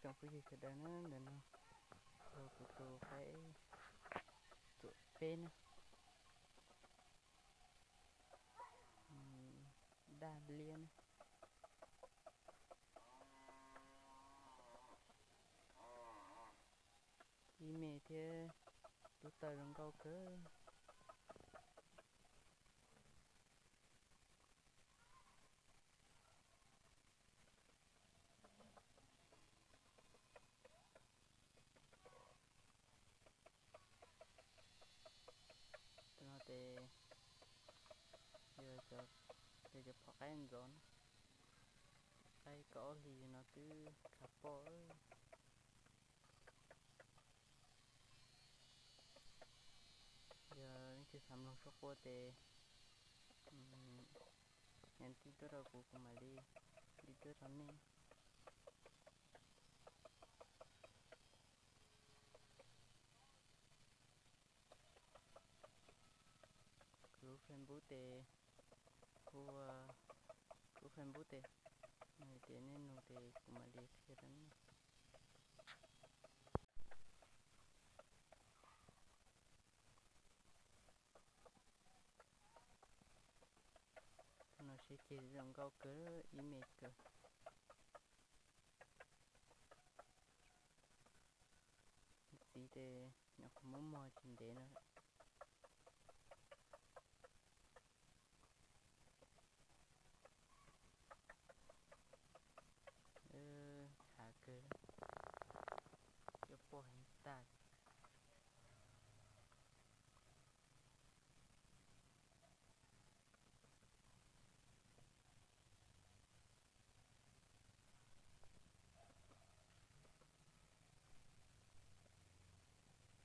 Tsoom phooj ywg sawv daws na, ntawm no yog kuv tus qaib txuam peb na, daj liab na. Ib me thiab, lub taw zoo nkauj kawg. Tus no ces yog cov, yog cov phom qaib ntxov na, qaib kaum ob hlis no twb khav poj. Yog leej twg xav mloog suab quaj ces nhắn tin tuaj rau kuv, kuv mam li, li tuaj rau nej. Kuv lub Facebook ces hu ua, kuv lub Facebook ces nug hais tias nej nug ces kuv mam li qhia rau nej. Tus no siab ceg zoo nkauj kawg, ib me kawg. Txiv ces nyuam qhuav muab muag tsis ntev no. Hav kawg, coj poj heev tag.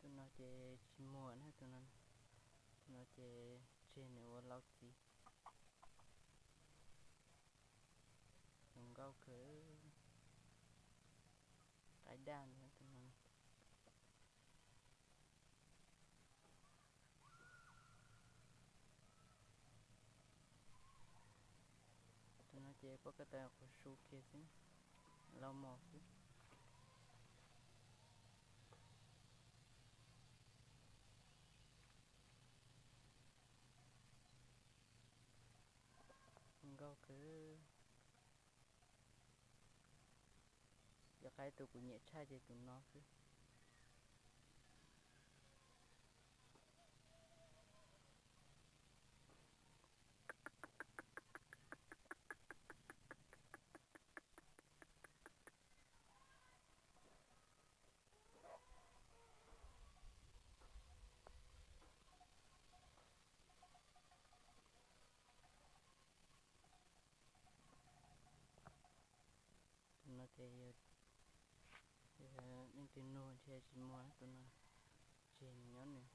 Tus no ces tsis muag na, tus no, tus no ces tseg nws ua lau txiv. Zoo nkauj kawg, qaib daj ntag tus no. Tus no ces poj kab taw qhuav su kiag xwb, lau mos xwb. Zoo nkauj kawg. Cov qaib tus kuv nyiam tshaj ces tus no xwb. Tus no ces yog leej twg nug ntshe tsis muag, tus no tseg nws nyob nws.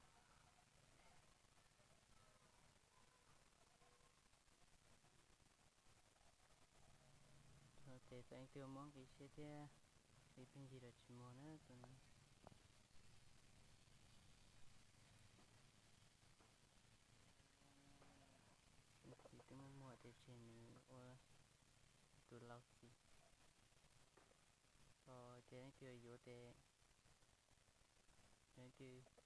Ces txawm leej twg muab nqi siab thiab nqi pheej yig los tsis muag na tus no. Txiv twb muaj muag ces tseg nws ua tus lau txiv. Ho ces leej twg yuav ces leej twg